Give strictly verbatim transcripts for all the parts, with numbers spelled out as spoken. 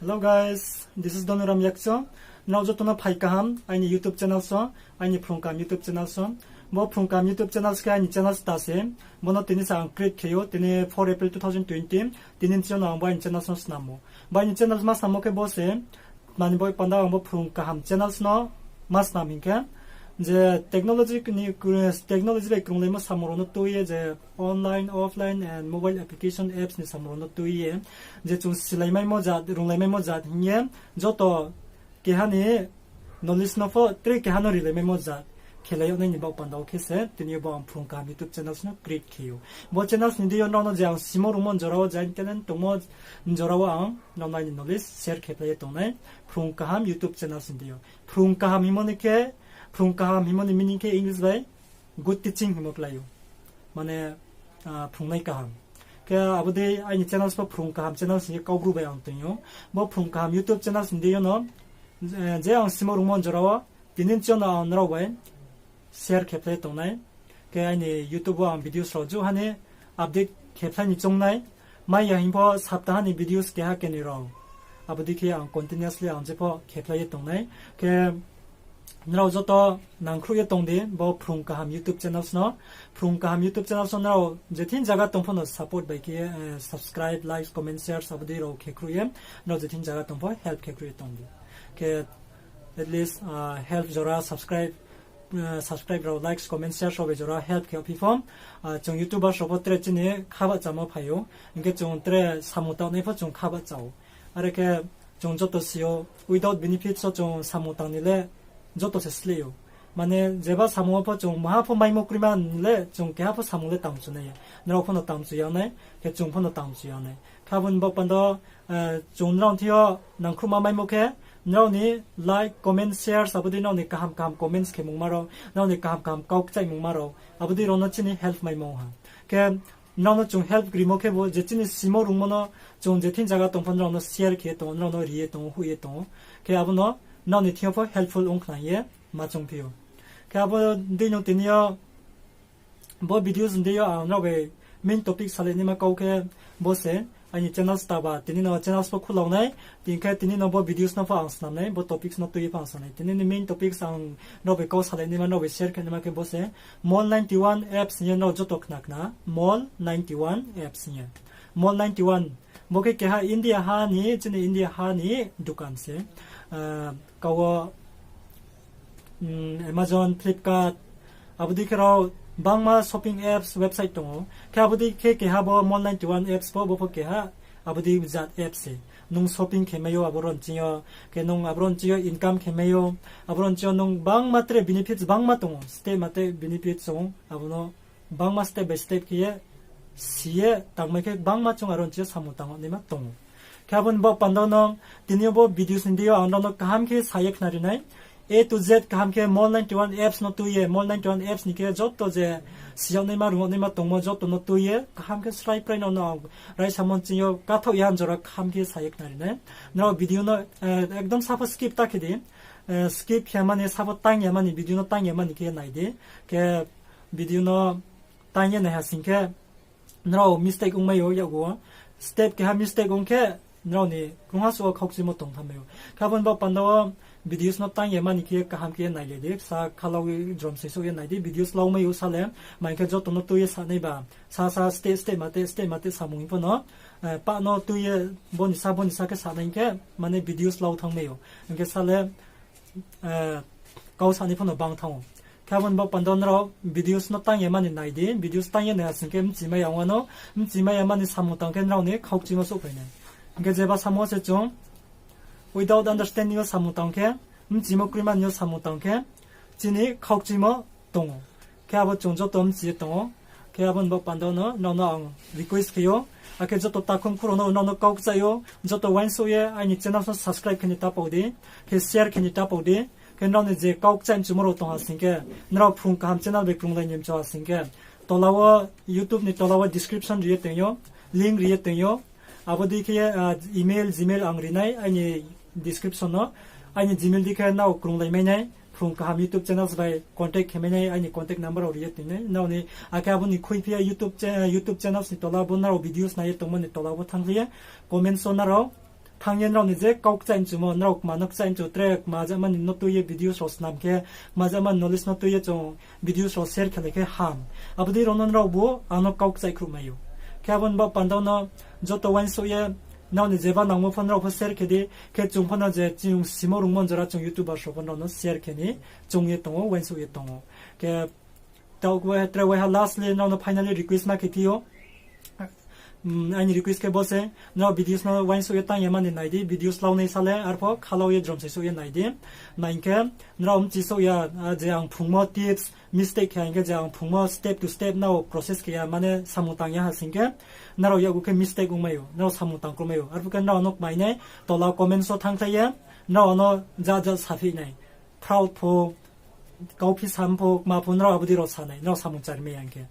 Hello guys, this is Donuram Yakcho. Nrao joto no phai kaham aini YouTube channels wo, aini Phrung Kaham YouTube channels wo. Bo Phrung Kaham YouTube channels khe aini channels ta se. Bo no tini se ang create khe ou, tini four April two thousand twenty. Tini ni sing yo no ang bo aini channels no snam ou. Bo aini channels ma snammo khe bo se, mani bo panda ang bo Phrung Kaham channels no ma snam hing khe, je technology ni, technology bai krunglaimo samung rao no tui ye, je online, offline and mobile application apps ni samung rao no tui ye, je chung silaimaimo jat, runglaimai mo jat hing ye, joto keha ni knowledge no pho tre keha no rilaimaimo jat khelai yag nai ni baoh panda wo khe se tini yo bo ang Phrung Kaham YouTube channels no create khe ou. Bo channels ni deing yo nrao no je ang simo rungmo jora wo, je aini talent tongmo jora wo ang nrao no aini knowledge share khe phlai ye tong nai Phrung Kaham YouTube channels ni deing yo. Phrung Kaham hingmo ni khe, Phrung Kaham hingmo ni meaning khe English bai good teaching hingmo klái ou. Mane, phrungnai kaham. Khe abo dei aini channels pho Phrung Kaham channels hing ye Kaubru bai ang toing ou. Bo Phrung Kaham YouTube channels ni deing yo no, je ang simo rungmo jora wo, tini ni sing yo no ang nrao bai share khe phlai ye tong nai. Khe aini YouTube wo ang videos rao ju ha ni update khe phlai ni choung nai. Mai ya hing pho saptaha ni videos keha keni rao. Abo dei khe ang continuously ang jepho khe phlai ye tong nai. Khe nrao joto nangkhruh ye tong di bo Phrung Kaham YouTube channels no. Phrung Kaham YouTube channels no nrao je thing zaga tong pho no support bai khe, subscribe, likes, comment, shares abo dei rao khe khruh ye, nrao je thing zaga tong pho help khe khruh ye tong di. Khe at least help jora subscribe, subscribe rao, likes, comment, share rao bai jora help khe yagphi pho, chung YouTubers rao pho tre chini khabahchamo phai ou. Hing khe chung tre samung tangnai pho chung khabahcha ou. Are khe chung joto si ou, without benefits wo chung samung tang ni le joto se sleh ou. Mane jeba samung wo pho chung maha pho maimo kroima ni le chung keha pho samung le tangchu nai ya. Nrao pho no tangchu ya nai, khe chung pho no tangchu ya nai. Khe abo ni baoh panda wo, chung nrao ni thing yo nangkhruhma maimo khe, nrao ni like, comment, shares abo dei nrao ni kaham kaham comments khe mungma rao, nrao ni kaham kaham kau kchaih mungma rao, abo dei rao no chini help maimo ha. Khe nrao no chung help rimo khe bo je chini simo rungmo no chung je thing zaga tong pho nrao no share khe tong ou, nrao no ri ye tong ou, hoih ye tong ou. Khe abo no nrao ni thing yo pho helpful ong khna hing ye ma choungphi ou. Khe abo dei no tini yo bo videos ni deing yo ang nrao bai main topic salai naima kau khe bo se, aini channels ta ba, tini no channels pho khulau nai, tini khe tini no bo videos no pho ang snam nai, bo topics no tui ye pho ang sa nai. Tini ni main topics ang nrao bai kau salai naima, nrao bai share khe naima khe bo se, Mall ninety one apps hing ye nrao joto khna khna, Mall ninety one apps hing ye. Mall ninety one, bo khe keha India ha ni, chini India ha ni dukan se. Kau wo Amazon, Flipkart, abo dei khe rao bangma shopping apps, website tong ou. Khe abo dei khe keha bo Mall ninety one apps pho, bo pho keha abo dei jat apps se. Nung shopping khe mai ou abo ro nching yo, khe nung abo ro nching yo income khe mai ou, abo ro nching yo nung bangma tre benefits bangma tong ou, step ma tre benefits tong ou, abo no bangma step by step khe ye si ye tangmai khe bangma chung aro nching yo samung tang naima tong ou. Khe abo ni baoh panda no tini yo bo videos ni deing yo ang nrao no kaham khe sa ye khnari nai. A to Z kaham khe Mall ninety one apps no tui ye, Mall ninety one apps ni khe joto je si yag naima, rung yag naima tongmo joto no tui ye kaham khe srai prai nrao no ang raisamo nching yo kathaoh ya jora kaham khe sa ye khnari nai. Nrao video no ekdom sapho skip ta khe di. Skip khe mani, sapho tang ya mani, video no tang ya mani khe nai di. Khe video no tang ye nai ha sing khe nrao mistake ongmai ou yakgu wo. Step keha mistake ong khe nrao ni krungha suh wo khaukchimo tong thanngmai ou. Khe abo ni baoh panda wo videos no tang ya mani khe kaham khe nailai di. Sa khalau ye jrom se souh ye nai di. Videos laumai ou sa le, mai khe joto no tui ye sa nai ba. Sa sa step, step ma te, step ma te samung hing pho no, pah no tui ye bo ni sa, bo ni sa khe sa nai hing khe, mane videos lau thanngmai ou. Hing khe sa le, kau sa ni pho no bang thanng ou. Khe abo ni baoh panda nrao videos no tang ya mani nai di, videos tang ye nai ha sing khe bchimai ya ong ano, bchimai ya mani samung tang khe nrao ni khaukchimo souhphai nai. Hing khe jeba samo se chung without understanding yo samung tang khe, bchimo kroima ni yo samung tang khe, chini khaukchimo tong ou. Khe abo chung joto bchi ye tong ou. Khe abo ni baoh panda no nrao no ang request khe ou. Akhe joto takhum khuro no nrao no kau kchaih ou. Joto uaingsouh ye aini channel no subscribe khe ni ta pau di. Khe share khe ni ta pau di. Khe nrao ni je kau kchaih mchumo rao tong ha sing khe, nrao Phrung Kaham channel bai krunglai ni mchu ha sing khe, tola wo, YouTube ni tola wo description ri ye toing ou, link ri ye toing ou. Abo dei khe email, Gmail ang ri nai aini description no. Aini Gmail dei khe nrao krunglai mai nai, Phrung Kaham YouTube channels bai contact khe mai nai, aini contact number rao ri ye toing nai. Nrao ni, akhe abo ni khuiphi ye YouTube channels ni tola bo nrao videos nai ye tongmo ni tola bo thanng khe ye comments wo nrao Thanng ye nrao ni je kau kchaih mchumo, nrao kma no kchaih mchu, tre kma jama ni no tui ye videos rao snam khe, kma jama knowledge no tui ye chung videos rao share khe lai khe ham. Abo dei rao no nrao bu ang no kau kchaih khruh mai ou. Khe abo ni baoh panda no joto uaingsouh ye nrao ni jeba nangmo pho nrao pho share khe di, khe chung pho no je chung simo rungmo jora chung YouTubers rao pho nrao no share khe ni chung ye tong ou, uaingsouh ye tong ou. Khe taoh tre waiha lastly nrao no finally request ma khe phi ou. Aini request khe bo se, nrao videos no uaingsouh ye tang ya mani nai di, videos lau nai sa le arpho khalau ye jrom sai souh ye nai di. Nai hing khe nrao mchi souh ya, je ang phungmo tips, mistake khe hing khe je ang phungmo step to step nrao process khe ya mane samung tang ya ha sing khe, nrao yakgu khe mistake ongmai ou, nrao samung tang kromai ou. Arphuh khe nrao no kmai nai, tola comments wo thanngkhlai ye, nrao no jat jat saphi nai. Fraud pho, kauphi sam pho, kma pho, nrao abo dei rao sa nai, nrao samung chari mai ya hing khe.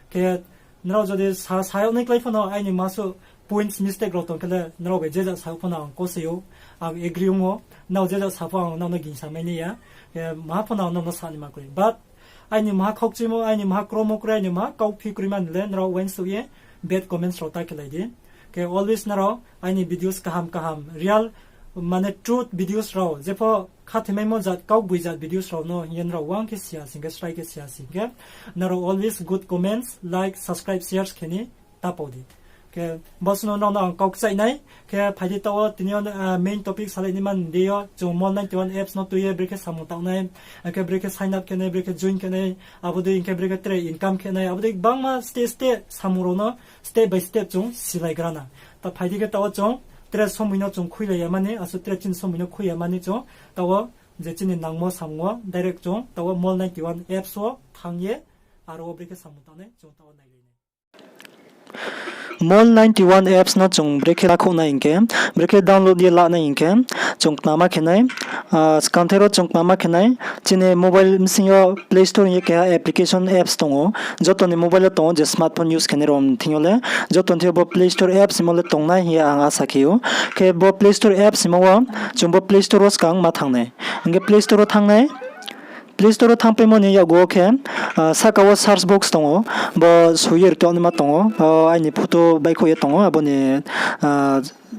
Khe nrao jodi sa, sa yag nai klái pho no, aini masu points mistake rao tong khe le, nrao bai je jat sa pho no ang kose ou, ang agree ong ou, nrao je jat sa pho ang nrao no gingsa mai nai ya, maha pho no ang nrao no sa ni ma kroi. But aini maha khaukchuimo, aini maha kromo kroi, aini maha kauphi kroi mani le, nrao uaingsouh ye bad comments rao ta khe lai di. Khe always nrao aini videos kaham kaham, real, mane truth videos rao, jepho khathoimaimo jat, kaugboibi jat videos rao no hing ye nrao uang khe si ya sing khe, srai khe si ya sing khe, nrao always good comments, like, subscribe, shares khe ni ta pau di. Khe bo suh no nrao no ang kau kchaih nai. Khe phai di taoh wo tini yo main topic salai naima ni deing yo, chung Mall ninety one apps no tui ye brekhe samung tang nai, akhe brekhe sign up khe nai, brekhe join khe nai, abo dei hing khe brekhe tre income khe nai, abo dei gbangma step step samung rao no step by step chung silai gra na. Ta phai di khe taoh wo chung tre somoi no chung khuilai ya mani, asuh tre chini somoi no khui ya mani chung taoh wo je chini nangmo samung wo direct chung taoh wo Mall ninety one apps wo thanng ye, aro wo brekhe samung tang nai chung taoh wo nailai nai. Mall ninety one apps no chung brekhe lakhouh nai hing khe, brekhe download ye la nai hing khe, chung knama khe nai, skangther wo chung knama khe nai, chini mobile bsing yo Play Store hing ye keha application apps tong ou, joto ni mobile wo tong ou je smartphone use khe nai rao ni thing yo le, joto ni thing yo bo Play Store apps hingmo le tong nai hing ye ang asa khe ou. Khe bo Play Store apps hingmo wo, chung bo Play Store wo skang ma thanng nai. Hing khe Play Store wo thanng nai, Play Store wo thanngpaimo ni yakgu wo khe, sahka wo search box tong ou, bo soi ye rtuh naima tong ou, aini photo baihkhouh ye tong ou, abo ni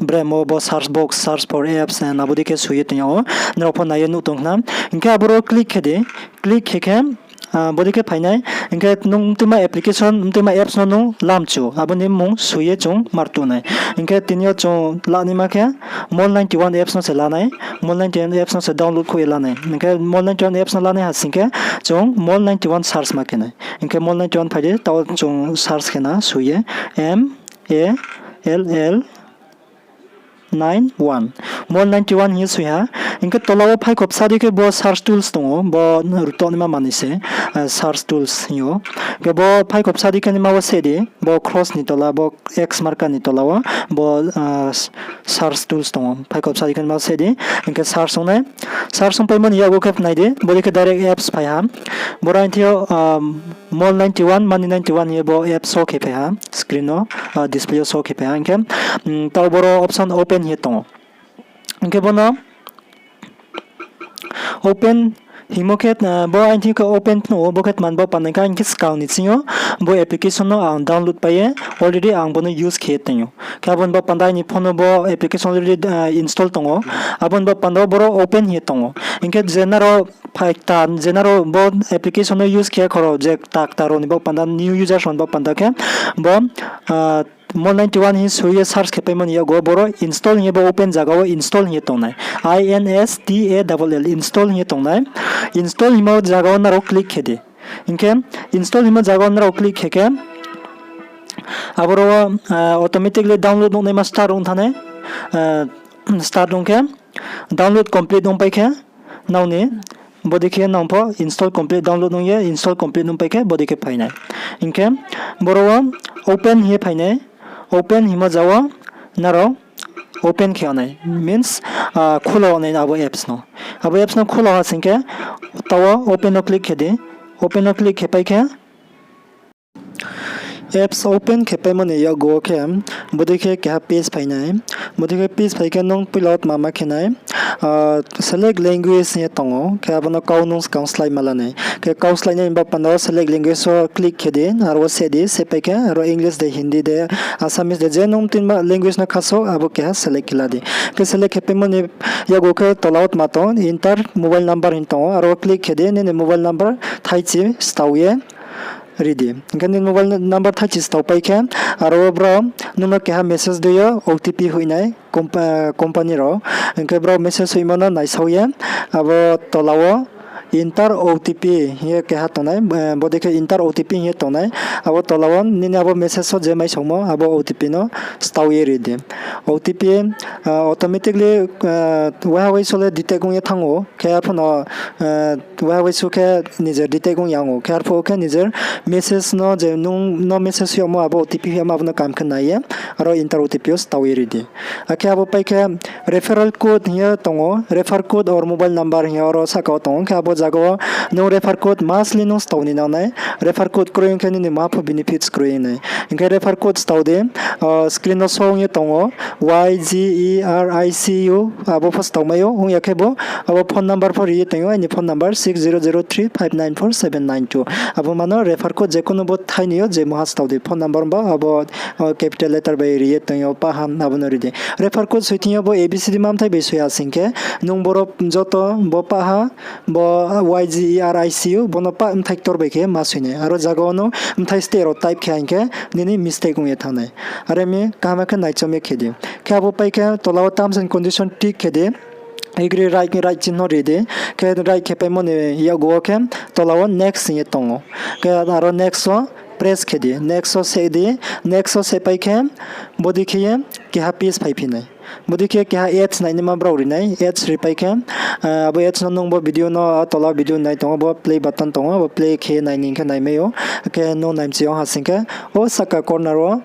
brem wo bo search box, search for apps, abo dei khe soi ye tong yag ou, nrao pho nai ye nuh tong khna. Hing khe aboro click khe di, click khe khe, bodei khe phai nai, hing khe nung mtuima application, mtuima apps no nung lamchu, abo ni mmung soi ye chung ma rtuh nai. Hing khe tini yo chung la naima khe Mall ninety one apps no se la nai, Mall ninety one apps no se download khouh ye la nai. Hing khe Mall ninety one apps no la nai ha sing khe chung Mall ninety one search ma khe nai. Hing khe Mall ninety one phai di, taoh chung search khe na soi ye, M A L L nine one. Mall ninety one hing ye soi ha. Hing khe tola wo phaikho bsa di khe bo search tools tong ou, bo rtuh naima manoi se, search tools hing ou. Hing khe bo phaikho bsa di khe naima wo se di, bo cross ni tola, bo X marka ni tola wo, bo search tools tong ou. Phaikho bsa di khe naima wo se di, hing khe search ong nai. Search ongpaimo ni yakgu khe nai di, bodei khe direct apps phai ha. Boro aini thing yo Mall ninety one, Money ninety one hing ye bo apps show khe phai ha, screen no, display yo show khe phai ha. Hing khe taoh boro option open hing ye tong ou. Hing khe bo no open hingmo khe, bo aini thing yo khe open phnuh ou, bo khe tma ni bo panda khe aini khe skang ni ching yo bo application no ang download pai ye, already ang bo no use khe ye tong ou. Khe abo ni bo panda aini phone wo bo application already install tong ou. Abo ni bo panda wo boro open hing ye tong ou. Hing khe je nrao phai kta, je nrao bo application no use khe ya khorao je kta kta rao ni bo panda, new users rao ni bo panda khe bo Mall ninety one hing soi ye search khe paimo ni yakgu wo boro install hing ye bo open zaga wo install hing ye tong nai. I N S T A L L, install hing ye tong nai. Install hingmo zaga wo nrao click khe di. Hing khe install hingmo zaga wo nrao click khe khe, aboro wo automatically download ong naima start ong thanng nai. Start ong khe, download complete ongpai khe, nrao ni bodei khe nang pho install complete, download ong ye install complete ongpai khe bodei khe phai nai. Hing khe boro wo open hing ye phai nai, open hingmo zaga wo nrao open khe yag nai, means khula yag nai abo apps no. Abo apps no khula ha sing khe taoh wo open no click khe di, open no click khe pai khe, apps open khe paimo ni yakgu wo khe bodei khe keha page phai nai. Bodei khe page phai khe nung poila wo tma ma khe nai, Select language hing ye tong ou, khe abo no kau nung skang slái ma la nai. Khe kau slái nai ni baoh panda wo select language wo click khe di, aro wo seh di, seh pai khe aro English de, Hindi de, Assamese de, je nung tini ma language no khasouh abo keha select khe la di. Khe select khe paimo ni yakgu khe tola wo tma tong, enter mobile number hing tong ou, aro wo click khe di, nini mobile number thaichi stao ye ri di. Hing khe nini mobile number thaichi stao pai khe, aro wo brao nung no keha message dei yo O T P hoih nai, company rao. Hing khe brao message hoihmo no naisao ye, abo tola wo enter O T P hing ye keha tong nai, bodei khe enter O T P hing ye tong nai. Abo tola wo nini abo message wo je maisaomo abo O T P no stao ye ri di. O T P automatically waiha waisu le detect ong ye thanng ou, khe arphuh no waiha waisu khe nijer detect ong ya ong ou, khe arphuh khe nijer message no je nung no message yagmo abo O T P yagmo abo no kaham khe nai ye, aro enter O T P yo stao ye ri di. Akhe abo pai khe referral code hing ye tong ou, refer code or mobile number hing ye aro sahka wo tong ou, khe abo zaga wo nung refer code must le nung stao ni nang nai, refer code kroi ong khe nini maha pho benefits kroi ong nai. Hing khe refer code stao di, screen no show ong ye tong ou, Y G E R I C U, abo pho stao mai ou, ong ya khebu abo phone number pho ri ye tong ou, aini phone number six zero zero three five nine four seven nine two. Abo mano refer code je kuno bo thai ni yo je maha stao di, phone number ba abo capital letter bai ri ye tong ou, pah ha abo no ri di. Refer code soi thing yo bo A B C D mamthai bai soi ya sing khe, nung boro joto bo pah ha, bo Y G E R I C U, bo no pah bthai ktor bai khe ma soi nai. Aro zaga wo nung bthai steh rao type khe hing khe nini mistake ong ye thanng nai. Are mi kaham khe naichom ye khe di. Khe abo pai khe tola wo terms and condition tick khe di. Agree, right, right chihno ri di. Khe right khe paimo ni yakgu wo khe tola wo next hing ye tong ou. Khe aro next wo press khe di. Next wo seh di. Next wo seh pai khe bodei khe ye keha page phaiphi nai. Bodei khe keha ads nainaima brao ri nai. Ads ri pai khe abo ads no nung bo video no, tola video nai tong ou, bo play button tong ou, abo play khe nai ni hing khe naimai ou. Khe nung naimchi ong ha sing khe o sahka corner wo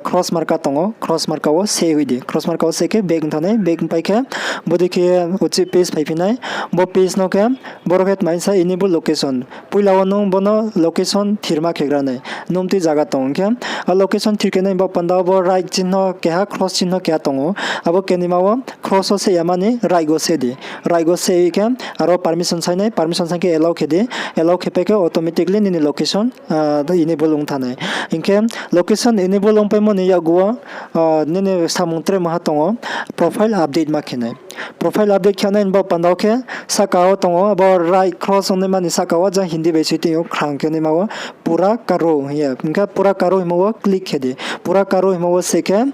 cross marka tong ou, cross marka wo seh hoih di. Cross marka wo seh khe back ong thanng nai, back ong pai khe bodei khe uchih page phaiphi nai. Bo page no khe boro khe tma hing sa enable location. Poila wo nung bo no location thirma khe gra nai. Nung tui zaga tong hing khe, a location thir khe nai baoh panda wo bo right chihno keha, cross chihno keha tong ou. Abo kenaima wo cross wo seh ya mani right wo seh di. Right wo seh khe aro permission sai nai, permission sai khe allow khe di. Allow khe pai khe automatically nini location enable ong thanng nai. Hing khe location enable ong paimo ni yakgu wo nini samung tre maha tong ou, profile update ma khe nai. Profile update khe nai ni baoh panda wo khe sahka wo tong ou, abo right cross ongnaima ni sahka wo jang Hindi bai soi tong ou, khrang khe naima wo pura karo hing ye. Hing khe pura karo hingmo wo click khe di. Pura karo hingmo wo seh khe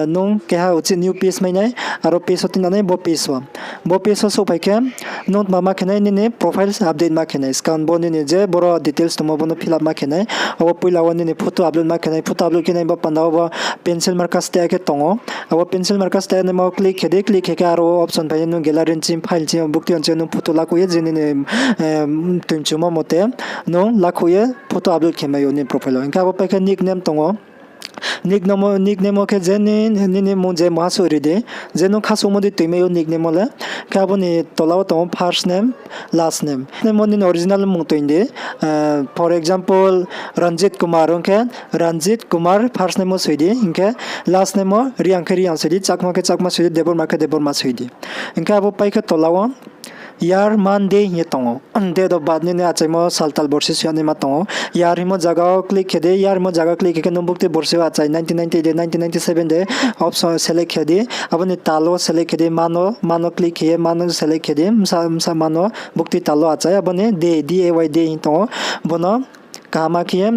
nung keha uchih new page mai nai, aro page wo tuinang nai bo page wo. Bo page wo souhphai khe nung tma ma khe nai, nini profile update ma khe nai. Skang bo nini je boro details tongmo bo no fill up ma khe nai. Abo poila wo nini photo upload ma khe nai. Photo upload khe nai baoh panda wo bo pencil marka steh khe tong ou. Abo pencil marka steh naima wo click khe di, click khe khe aro option phai ye nung gallery ni ching, file ching, bukti yo ching nung photo lakhouh ye je nini toimchumo mote nung lakhouh ye photo upload khe mai ou nini profile wo. Hing khe abo pai khe nickname tong ou. Nickname wo khe je nini mmung je maha souh ri di, je nung khasouhmo dei toimai ou nickname wo le. Khe abo ni tola wo tong ou first name, last name. Name wo nini original mmung toing di. For example, Ranjit Kumar ong khe Ranjit Kumar first name wo soi di, hing khe last name wo Reang khe Reang soi di, Chakma khe Chakma soi di, Debbarma khe Debbarma soi di. Hing khe abo pai khe tola wo year, month, day hing ye tong ou. Date of birth nini achaimo sal tal borsi soi ya naima tong ou. Year hingmo zaga wo click khe di, year hingmo zaga click khe khe nung bukti borsi wo achai nineteen ninety de, nineteen ninety seven de, option select khe di. Abo ni tal wo select khe di, month wo, month wo click khe ye month wo select khe di, bsa, bsa month wo bukti tal wo achai, abo ni day, D A Y day hing tong ou. Bo no kaham khe ye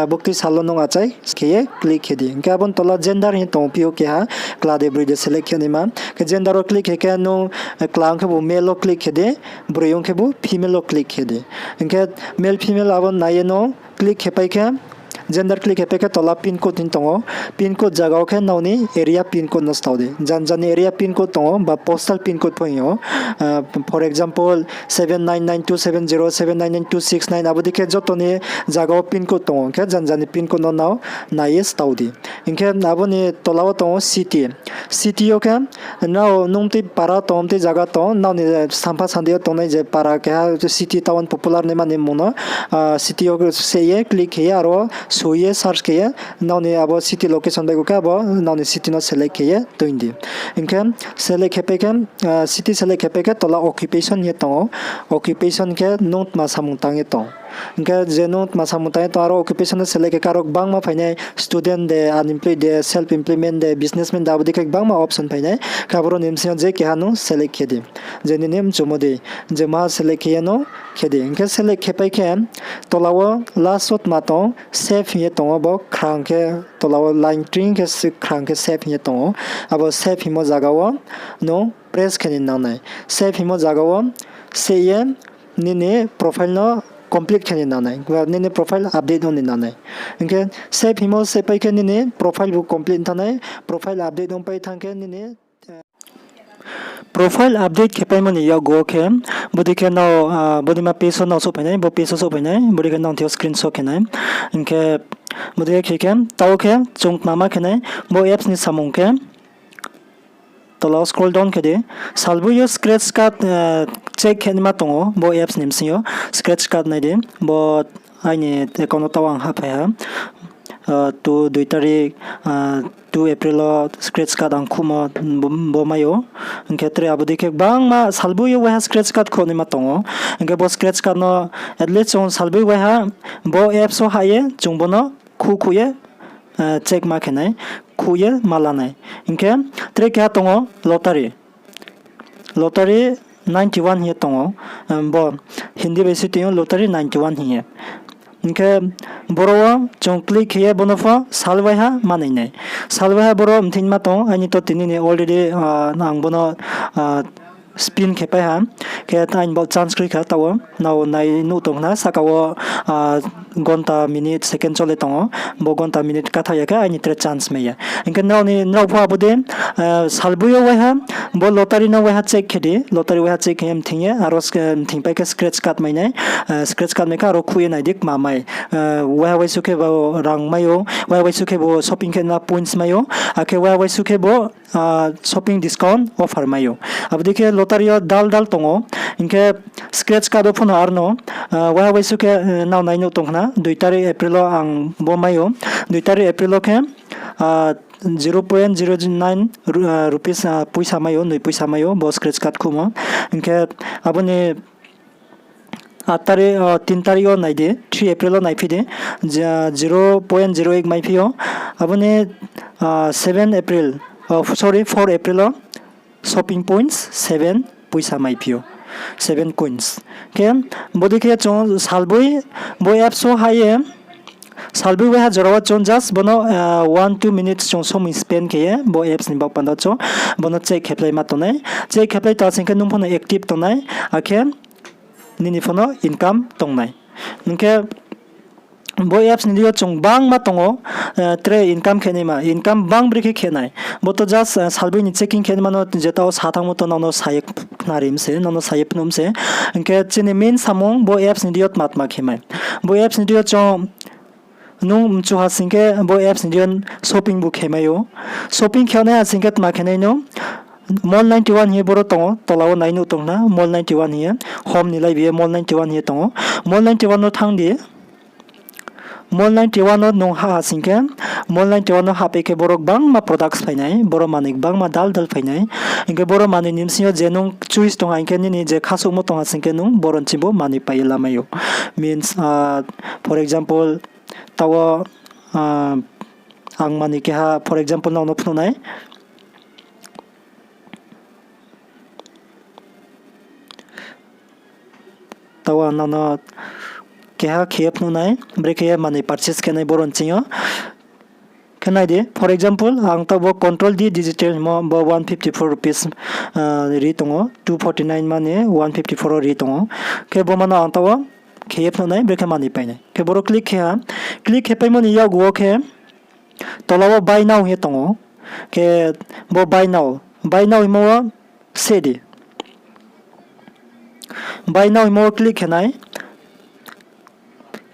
bukti sal wo nung achai khe ye click khe di. Hing khe abo ni tola gender hing tong ou, phi ou keha, kla de broi de select khe naima. Khe gender wo click khe khe nung kla ong khebu male wo click khe di, broi ong khebu female wo click khe di. Hing khe male female abo nai ye no click khe pai khe, gender click khe pai khe tola pin code hing tong ou. Pin code zaga wo khe nrao ni area pin code no stao di. Jan jan ni area pin code tong ou ba postal pin code pho hing ou. For example, seven nine nine two seven zero, seven nine nine two six nine, abo dei khe joto ni zaga wo pin code tong ou. Hing khe jan jan ni pin code no nrao nai ye stao di. Hing khe abo ni tola wo tong ou city. City yo khe nrao nung tui para tong ou, tui zaga tong ou, nrao ni sampha sandi yo tongnai je para keha city, town popular naima ni mmung no city yo se ye click khe ye aro soi ye search khe ye, nrao ni abo city location bai khe abo nrao ni city no select khe ye tui di. Hing khe select khe pai khe, city select khe pai khe tola occupation hing ye tong ou. Occupation khe nung tma samung tang ye tong. Hing khe je nung tma samung tang ye tong, aro occupation no select khe khe aro gbangma phai nai, student de, unemployed de, self employment de, businessman de, abo dei khe gbangma option phai nai. Khe aboro ni bsing yo je keha nung select khe di. Je nini mchumo dei, je maha select khe ye no khe di. Hing khe select khe pai khe tola wo last wo tma tong, save hing ye tong ou, bo khrang khe tola wo line tring khe khrang khe save hing ye tong ou. Abo save hingmo zaga wo nung press khe ni nang nai. Save hingmo zaga wo se ye nini profile no complete khe ni nang nai, ba nini profile update ong ni nang nai. Hing khe save hingmo se pai khe nini profile bo complete thanng nai, profile update ong pai thanng khe nini profile update khe paimo ni yakgu wo khe, bodei khe nrao, bodeima page wo nrao souhphai nai, bo page wo souhphai nai, bodei khe nrao thing yo screenshot khe nai. Hing khe bodei khe khe, taoh khe chung tma ma khe nai, bo apps ni samung khe, tola wo scroll down khe di. Salboi yo scratch card check khe naima tong ou, bo apps ni bsing yo scratch card nai di. Bo aini account wo taoh ang hahphai ha. Two, dui tarik, two April wo scratch card ang khuhmo bo mai ou. Hing khe tre abo dei khe gbangma salboi yo waiha scratch card khuh naima tong ou. Hing khe bo scratch card no at least chung salboi waiha bo apps wo hah ye chung bo no khuh khuh ye check ma khe nai, khuh ye ma la nai. Hing khe tre keha tong ou lottery. Lottery ninety one hing ye tong ou, bo Hindi bai se tong ou lottery ninety one hing ye. Hing khe boro wo chung click khe ye bo no pho sal waiha manoi nai. Sal waiha boro mthing ma tong, aini to tini ni already ang bo no spin khe pai ha. Khe aini bo chance kroi kha, taoh wo nrao nai nuh tong khna, sahka wo gonta, minute, second chole tong ou, bo gonta, minute kathaoh ya khe aini tre chance mai ya. Hing khe nrao pho abo dei salboi yo waiha bo lottery no waiha check khe di, lottery waiha check khe ye mthing ye, aro mthing pai khe scratch card mai nai, scratch card mai khe aro khuh ye nai di kma mai. Waiha waisuh khe bo rang mai ou, waiha waisuh khe bo shopping khe na points mai ou, akhe waiha waisuh khe bo shopping discount offer mai ou. Abo dei khe lottery yo dal dal tong ou, hing khe scratch card wo pho no aro no waiha waisuh khe nrao nai nuh tong khna, dui tarik April wo ang bo mai ou, dui tarik April wo khe zero point zero nine rupees poisa mai ou, noi poisa mai ou bo scratch card khuhmo. Hing khe abo ni আট তারিখ, আহ, তিন তারিখ wo nai di, three April wo naiphi di, zero point zero eight maiphi ou. Abo ni, ah, seven April, oh, sorry, four April wo shopping points seven poisa maiphi ou, seven coins. Khe bodei khe chung salboi bo apps wo hah ye, salboi waiha jora wo chung just bo no, ah, one two minutes chung somoi spend khe ye bo apps ni baoh panda chung bo no check khe phlai ma tong nai. Check khe phlai tong sing khe nung pho no active tong nai, akhe nini pho no income tong nai. Hing khe bo apps ni deing yo chung gbangma tong ou, tre income khe naima, income gbang bri khe khe nai. Bo to just salboi ni checking khe naima no jeta wo sa thanngmo to nrao no sa ye khnari mi se, nrao no sa ye phnuh mi se. Hing khe chini main samung bo apps ni deing yo tma tma khe mai. Bo apps ni deing yo chung nung mchu ha sing khe bo apps ni deing yo shopping bo khe mai ou. Shopping khe nai ha sing khe tma khe nai no, Mall ninety one hing ye boro tong ou, tola wo nai nuh tong khna, Mall ninety one hing ye, home ni lai bi ye Mall ninety one hing ye tong ou. Mall ninety one no thanng di. Mall ninety one no nung hah ha sing khe, Mall ninety one no hahpai khe boro gbangma products phai nai, boro manoi gbangma dal dal phai nai. Hing khe boro manoi ni bsing yo je nung choice tong ha hing khe nini je khasouhmo tong ha sing khe nung boro ni ching bo manoi pai ye lamai ou. Means, ah, for example, taoh wo, ah, ang manoi keha, for example, nrao no phnuh nai. Taoh ang nrao no keha khe ye phnuh nai, brekhe ye manoi purchase khe nai boro ni ching yo. Khe nai di, for example, ang taoh bo Control D Digital hingmo bo one fifty four rupees, ah, ri tong ou, two forty nine mani one fifty four wo ri tong ou. Khe bo ma no ang taoh wo khe ye phnuh nai, brekhe manoi pai nai. Khe boro click khe ha, click khe paimo ni yakgu wo khe tola wo buy now hing ye tong ou. Khe bo buy now, buy now hingmo wo se di. Buy now hingmo wo click khe nai.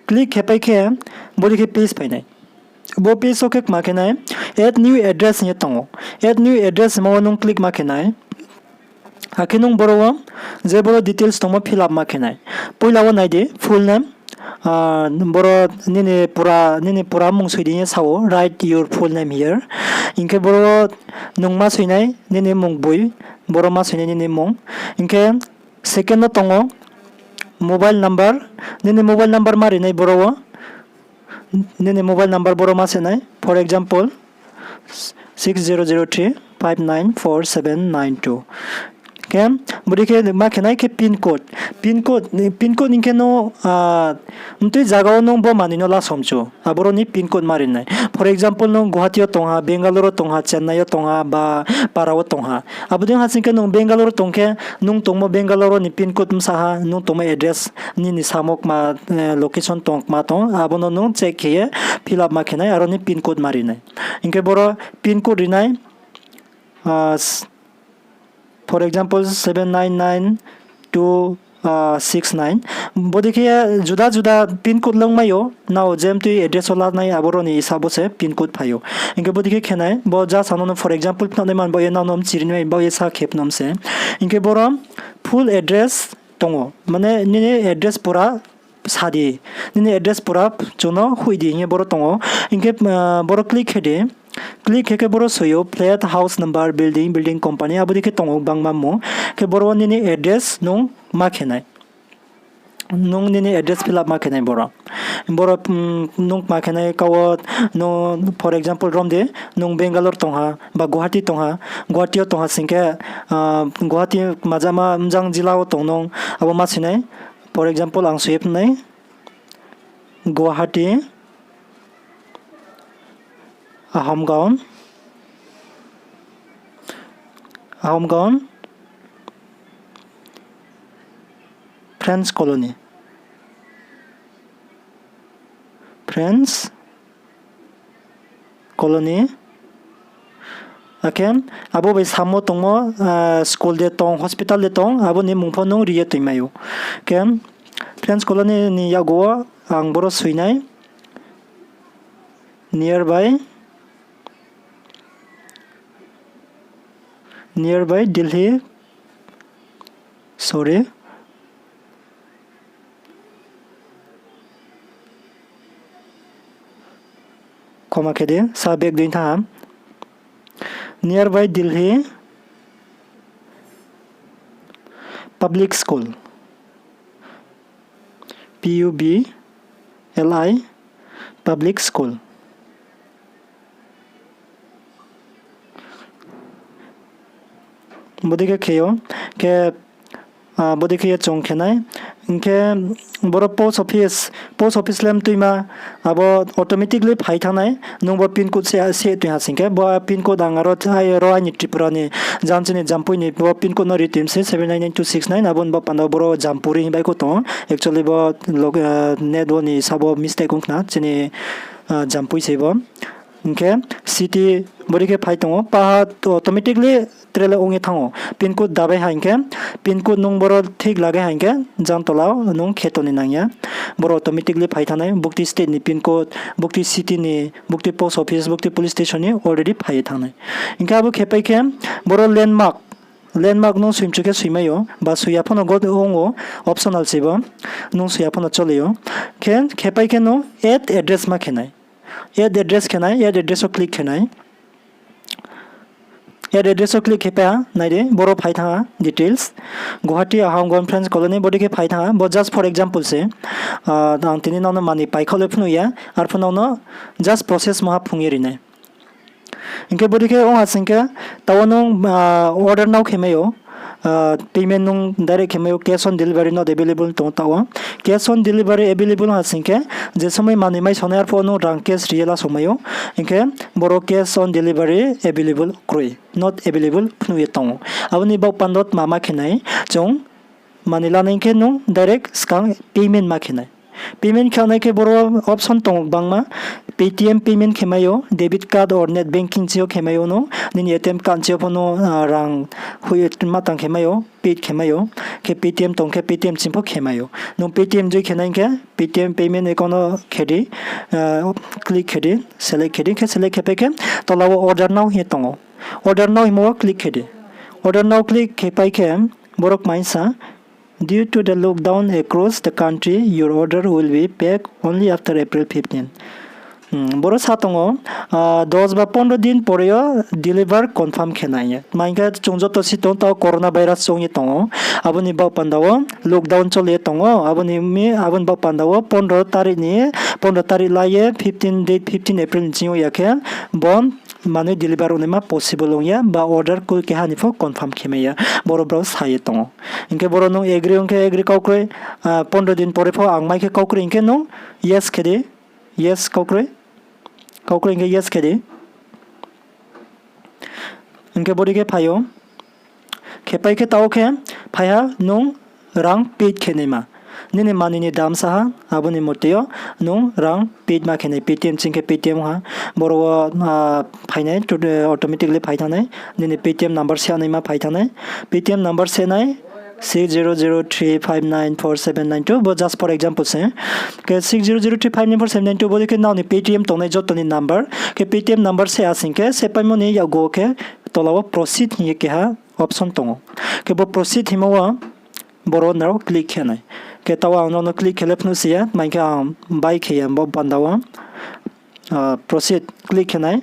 Click khe pai khe bodei khe page phai nai. Bo page wo khe kma khe nai, add new address hing ye tong ou. Add new address hingmo wo nung click ma khe nai. Akhe nung boro wo je boro details tongmo fill up ma khe nai. Poila wo nai di, full name. Ah, boro nini pura, nini pura mung soi di hing ye sa ou, write your full name here. Hing khe boro nung ma soi nai, nini mung boi, boro ma soi nai nini mung. Hing khe second no tong ou, mobile number, nini mobile number ma ri nai boro wo. Nini mobile number boro ma se nai, for example, six zero zero three five nine four seven nine two. Khe, bodei khe ma khe nai khe pin code. Pin code, pin code hing khe no, ah, mtui zaga wo nung bo manoi no lasom chu. Aboro ni pin code ma ri nai. For example, nung Guwahati yo tong ha, Bangalore wo tong ha, Chennai yo tong ha, ba Para wo tong ha. Abo dei ha sing khe nung Bangalore tong khe, nung tongmo Bangalore ni pin code bsa ha, nung tongmo address nini samo kma, eh, location tong kma tong, abo no nung check khe ye fill up ma khe nai, aro ni pin code ma ri nai. Hing khe boro pin code ri nai, ah, s-, for example, seven nine nine two, ah, six nine. Bodei khe juda juda pin code longmai ou, nrao je mtui address wo la nai aboro ni hisab wo se pin code phai ou. Hing khe bodei khe khe nai, bo just ano no for example phnuh nai man baoh ye nrao no mchiri nai baoh ye sa khe phnuh se. Hing khe boro full address tong ou, mane nini address pura sa di, nini address pura chung no hoih di hing ye boro tong ou. Hing khe, ah, boro click khe di. Click khe khe boro soi ou flat, house number, building, building company, abo dei khe tong ou gbangma mung. Khe boro wo nini address nung ma khe nai. Nung nini address fill up ma khe nai boro. Boro, mm, nung ma khe nai ka wo, no, for example, rom di, nung Bangalore tong ha, ba Guwahati tong ha, Guwahati yo tong ha sing khe, ah, Guwahati majama mjang jila wo tong nung, abo ma soi nai. For example, ang soi ye phnuh nai, Guwahati, Ahamgaon, Ahamgaon, Friends Colony, Friends Colony. Akhe abo bai samo tongmo, ah, school de tong, hospital de tong, abo ni mung pho nung ri ye toimai ou. Khe Friends Colony ni yakgu wo ang boro soi nai. Nearby, nearby Delhi, sorry. Khoma khe di, sa back dei tha ha. Nearby Delhi Public School, P U B L I, Public School. Bodei khe khe ou, khe, ah, bodei khe ye chung khe nai. Hing khe boro post office, post office le mtuima, abo automatically phai thanng nai. Nung bo pin code se, se tui ha sing khe, bo pin code ang aro, ai, aro aini Tripura ni, jang chini Jampui ni bo pin code no ri tuim se seven nine nine two six nine, abo ni bo panda boro Jampui ri hing bai kho tong ou. Actually bo log-, ah, net wo ni sabo mistake ong khna, chini, ah, Jampui se bo. Hing khe city bodei khe phai tong ou, paha automatically tre le ong ye thanng ou. Pin code dabai ha hing khe, pin code nung boro thik lagai ha hing khe, jang tola wo nung khe tong ni nang ya. Boro automatically phai thanng nai, bukti state ni pin code, bukti city ni, bukti post office, bukti police station ni already phai ye thanng nai. Hing khe abo khe pai khe, boro landmark, landmark nung soimchu khe soimai ou, ba soi ya pho no go ong ou, optional se bo, nung soi ya pho no choli ou. Khe, khe pai khe nung add address ma khe nai. Add address khe nai, add address wo click khe nai. Add address wo click khe pai ha, nai di, boro phai thanng ha, details. Guwahati Ahamgaon Friends Colony, bodei khe phai thanng ha, bo just for example se, ah, ang tini nrao no manoi paikhaoh le phnuh ya, arphuh nrao no just process mo ha phung ye ri nai. Hing khe bodei khe ong ha sing khe, taoh wo nung, ah, order nao khe mai ou, ah, payment nung direct khe mai ou, cash on delivery not available tong ou taoh wo. Cash on delivery available ha sing khe, je somoi manoi mai sonai arphuh wo nung rang cash ri ye la somai ou. Hing khe boro cash on delivery available kroi, not available phnuh ye tong ou. Abo ni baoh panda tma ma khe nai, chung manoi lanai khe nung direct skang payment ma khe nai. Payment khe nai khe boro option tong ou gbangma, Paytm payment khe mai ou, debit card or net banking chi yo khe mai ou nung, nini A T M card chi yo pho no, ah, rang hoih ye ma tang khe mai ou, paid khe mai ou, khe Paytm tong khe Paytm ching pho khe mai ou. Nung Paytm joi khe nai khe, Paytm payment account no khe di, ah, click khe di, select khe di, khe select khe pai khe, tola wo order now hing ye tong ou. Order now hingmo wo click khe di. Order now click khe pai khe, boro kmaing sa, Due to the lockdown across the country, your order will be packed only after April fifteen. Boro sa tong ou, dos ba pondro din pore yo deliver confirm khe nai ye. Tma hing khe chung joto si tong tao coronavirus chong ye tong ou. Abo ni baoh panda wo lockdown chol ye tong ou. Abo ni mi, abo ni baoh panda wo pondro tarik ni, pondro tarik la ye fifteen, date fifteen April ni ching yo ya khe bo manoi deliver ongnaima possible ong ya, ba order kul keha ni pho confirm khe mai ya. Boro brao sa ye tong ou. Hing khe boro nung agree ong khe agree kau kroi, pondro din pore pho ang mai khe kau kroi hing khe nung yes khe di, yes kau kroi, kau kroi hing khe yes khe di. Hing khe bodei khe phai ou. Khepai khe tao khe phai ha nung rang paid khe naima. Nini manoi ni dam sa ha, abo ni mote yo nung rang paid ma khe nai, Paytm ching khe Paytm ha. Boro wo phainai, automatically phai thanng nai. Nini Paytm number se naima phai thanng nai. Paytm number se nai, six zero zero three five nine four seven nine two, bo just for example se. Khe six zero zero three five nine four seven nine two, bodei khe nrao ni Paytm tongnai joto ni number. Khe Paytm number se asing khe, se paimo ni yakgu wo khe tola wo proceed hing ye keha option tong ou. Khe bo proceed hingmo wo boro nrao click khe nai. Khe tao ang nrao no click khe le phnuh si ya, tma hing khe ang bai khe ya bo panda wo. Proceed click khe nai.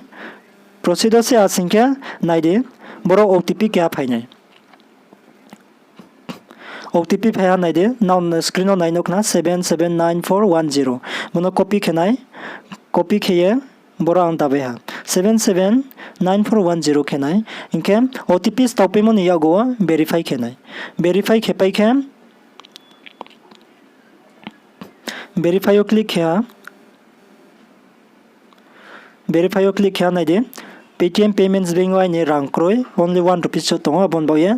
Proceed wo se asing khe nai di, boro OTP keha phai nai. OTP phai ha nai di, nrao screen wo nai nuh khna seven seven nine four one zero. Bo no copy khe nai, copy khe ye boro ang dabai ha. Seven seven nine four one zero khe nai. Hing khe OTP stao paimo ni yakgu wo verify khe nai. Verify khe pai khe, verify wo click khe ha. Verify wo click khe ha nai di. Paytm Payments Bank wo aini rang kroi, only one rupees so tong ou, abo ni baoh ye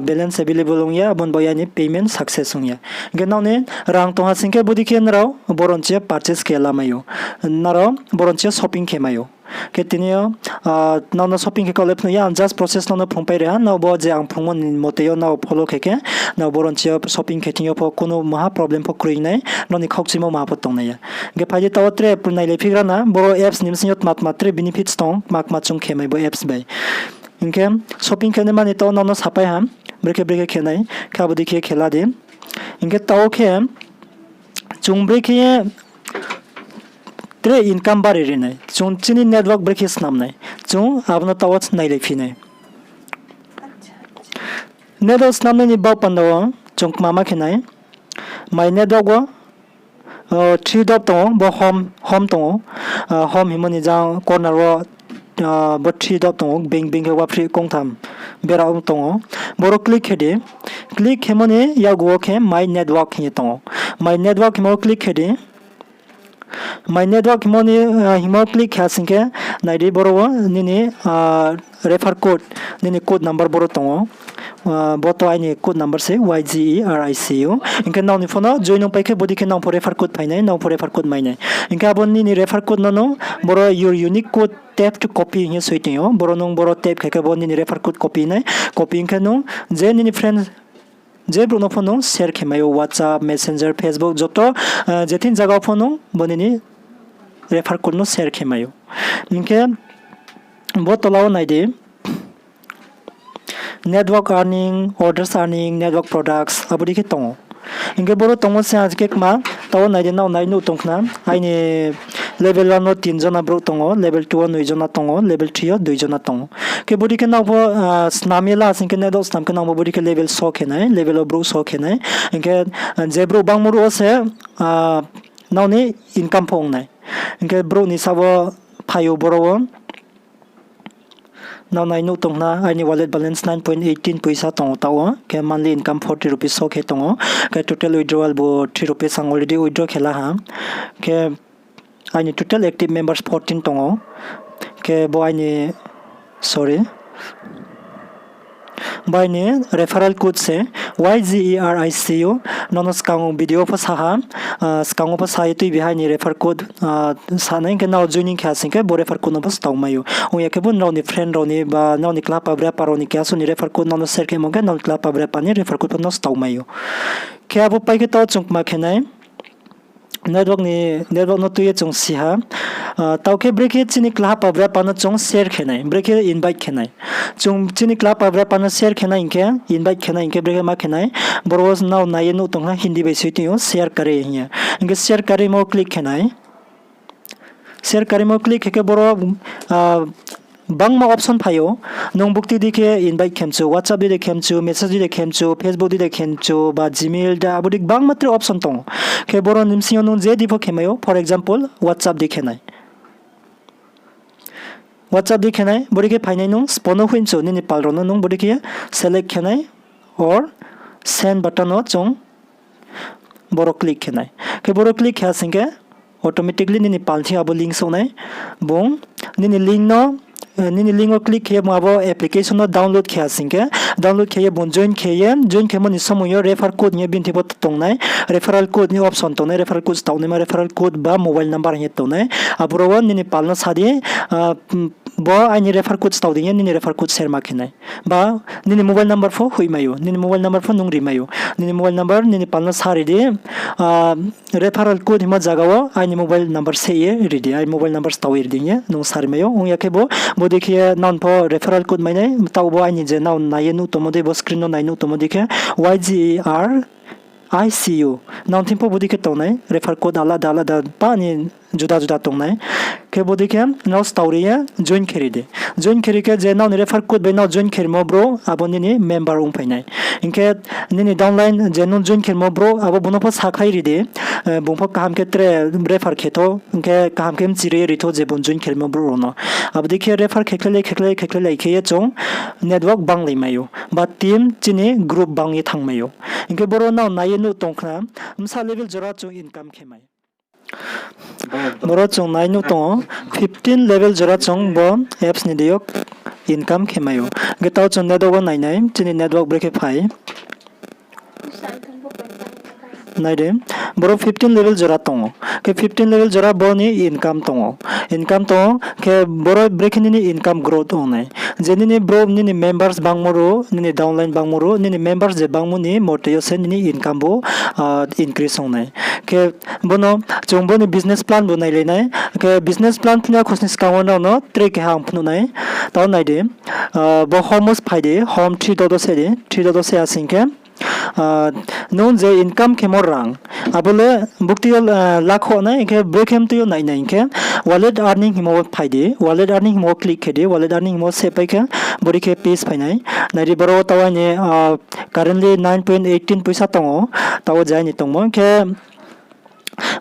balance available ong ya, abo ni baoh ye aini payment success ong ya. Hing khe nrao ni rang tong ha sing khe bodei khe nrao boro ni chi yo purchase khe lamai ou. Nrao boro ni chi yo shopping khe mai ou. Khe tini yo nrao no shopping khe kau le phnuh ya, ang just process nrao no phrungpai ri ha, nrao bo je ang phrungmo ni mote yo nrao follow khe khe, nrao boro ni chi yo shopping khe thing yo pho kuno maha problem pho kroi nai, nrao ni khaukchimo maha pho tong nai ya. Hing khe phai di tao tre purnailai phigra na, boro apps ni bsing yo tma tma tre benefits tong, kma kma chung khe mai bo apps bai. Hing khe shopping khe naima ni tao nrao no sapai ha, brekhe brekhe khe nai, khe abo dei khe khe la di. Hing khe tao khe chung brekhe ye tre income bari ri nai. Chung chini network brekhe snam nai. Chung abo no tao wo nailai phi nai. Network snamnai ni baoh panda wo chung kma ma khe nai. My network wo three dot tong ou, bo home, home tong ou. Home hingmo ni jang corner wo bo three dot tong ou, bing bing khe waphri kongtham bera ong tong ou. Boro click khe di. Click khemo ni yakgu wo khe My Network hing ye tong ou. My Network hingmo click khe di. My Network hingmo ni, hingmo click khe asing khe, nai di boro wo nini refer code, nini code number boro tong ou. Bo to aini code number se Y G E R I C U. Hing khe nrao ni phone wo join ong pai khe bodei khe nrao pho refer code phai nai, nrao pho refer code mai nai. Hing khe abo nini refer code no nung boro your unique code tap to copy hing ye soi tong ou. Boro nung boro tap khe khe bo nini refer code copy nai. Copy hing khe nung je nini friend je brouh no pho nung share khe mai ou, WhatsApp, Messenger, Facebook, joto je thing zaga wo pho nung bo nini refer code no share khe mai ou. Hing khe bo tola wo nai di, network earning, orders earning, network products, abo dei khe tong ou. Hing khe boro tongmo se ang khe kma, tao nai di, nrao nai nuh tong khna, aini level one wo tin jona brouh tong ou, level two wo noi jona tong ou, level three yo dui jona tong ou. Khe bodei khe nrao pho snam ye la sing khe, network snam khe nrao pho bodei khe level so khe nai, level wo brouh so khe nai. Hing khe je brouh bangmo ruh wo se nrao ni income pho ong nai. Hing khe brouh ni sa wo phai ou boro wo. Nrao nai nuh tong khna, aini wallet balance nine point eighteen poisa tong ou tao wo. Khe monthly income forty rupees so khe tong ou. Khe total withdrawal bo three rupees ang already withdraw khe la ha. Khe aini total active members fourteen tong ou. Khe bo aini, sorry, bo aini referral code se Y G E R I C U. Nrao no skang video pho sa ha, skang wo pho sa ye tuibi ha aini refer code, sa nai hing khe nrao joining khe asing khe bo refer code no pho stao mai ou. Ong ya khe bo nrao ni friend rao ni ba nrao ni kla pa bre pa rao ni keha suh ni refer code nrao no share khe mo khe nrao ni kla pa bre pa ni refer code pho no stao mai ou. Khe abo pai khe tao chung kma khe nai. Network ni, network no tui ye chung si ha. Ah, taoh khe brekhe chini klaha pabra pa no chung share khe nai, brekhe invite khe nai. Chung chini klaha pabra pa no share khe nai hing khe, invite khe nai hing khe brekhe ma khe nai. Boro wo nrao nai ye nuh tong khna Hindi bai soi tong ou, share kare hing ye. Hing khe share kare mo click khe nai. Share kare mo click khe khe boro, ah, bangma option phai ou. Nung bukti di khe invite khe mchu, WhatsApp di de khe mchu, message di de khe mchu, Facebook di de khe mchu, ba Gmail da, abo di bangma tre option tong ou. Khe boro ni bsing yo nung je di pho khe mai ou, for example, WhatsApp di khe nai. WhatsApp di khe nai, boro khe phai nai nung, spo no hoih mchu, nini pal rao no nung boro khe select khe nai, or send button no chung boro click khe nai. Khe boro click khe ha sing khe, automatically nini pal thing abo link souh nai. Bung nini link no, eh, nini link wo click khe ye bung abo application no download khe ha sing khe, download khe ye bung join khe ye, join khemo ni somoi yo refer code hing ye bini thing pho tong nai, referral code ni option tong nai, referral code staoh naima referral code ba mobile number hing ye tong nai. Aboro wo nini pal no sa di, ah, bo aini refer code staoh di hing ye nini refer code share ma khe nai. Ba nini mobile number pho hoih mai ou, nini mobile number pho nung ri mai ou. Nini mobile number nini pal no sa ri di, ah, referral code hingmo zaga wo aini mobile number se ye ri di, aini mobile number staoh ye ri di hing ye nung sa ri mai ou. Ong ya khe bo, bo dei khe nang pho referral code mai nai, taoh bo aini je nang nai ye nuh tongmo dei, bo screen no nai nuh tongmo dei khe Y G E R I C U. Nang thing pho bo dei khe tong nai, refer code alada alada pa ni juda juda tong nai. Khe bo dei khe nrao staoh ri ye join khe ri di. Join khe ri khe je nrao ni refer code bai nrao join khe rimo brouh, abo nini member ongphai nai. Hing khe nini downline je nung join khe rimo brouh, abo bung no pho sakhlai ri di. Eh, bung pho kaham khe tre refer khe thou, hing khe kaham khe mchiri ri thou je bung join khe rimo brouh rao no. Abo dei khe refer khekhlailai, khekhlailai, khekhlailai khe ye chung network banglai mai ou. Ba team chini group bang ye thanng mai ou. Hing khe boro nrao nai ye nuh tong khna, bsa level jora chung income khe mai. Boro chung nai nuh tong ou, fifteen level jora chung bo apps ni deing yo income khe mai ou. Hing khe taoh chung network wo nai nai, chini network brekhe phai. Nai di, boro fifteen level jora tong ou. Khe fifteen level jora bo ni income tong ou. Income tong ou, khe boro brekhe nini income growth ong nai. Je nini brouh, nini members bangmo ro, nini downline bangmo ro, nini members je bangmo ni mote yo se nini income bo, ah, increase ong nai. Khe bo no chung bo ni business plan bo nailai nai. Khe business plan phnuh ya khosni skang wo nrao no tre keha ang phnuh nai. Taoh nai di, ah, bo home wo phai di, home three dot wo se di, three dot wo se ha sing khe, ah, nung je income khemo rang, abo le bukti yo, ah, lakho nai, hing khe brekhe mtui yo nai nai hing khe wallet earning hingmo wo phai di, wallet earning hingmo wo click khe di, wallet earning hingmo wo se pai khe boro khe page phai nai. Nai di boro wo taoh aini, ah, currently nine point eighteen poisa tong ou, taoh wo je aini tongmo hing khe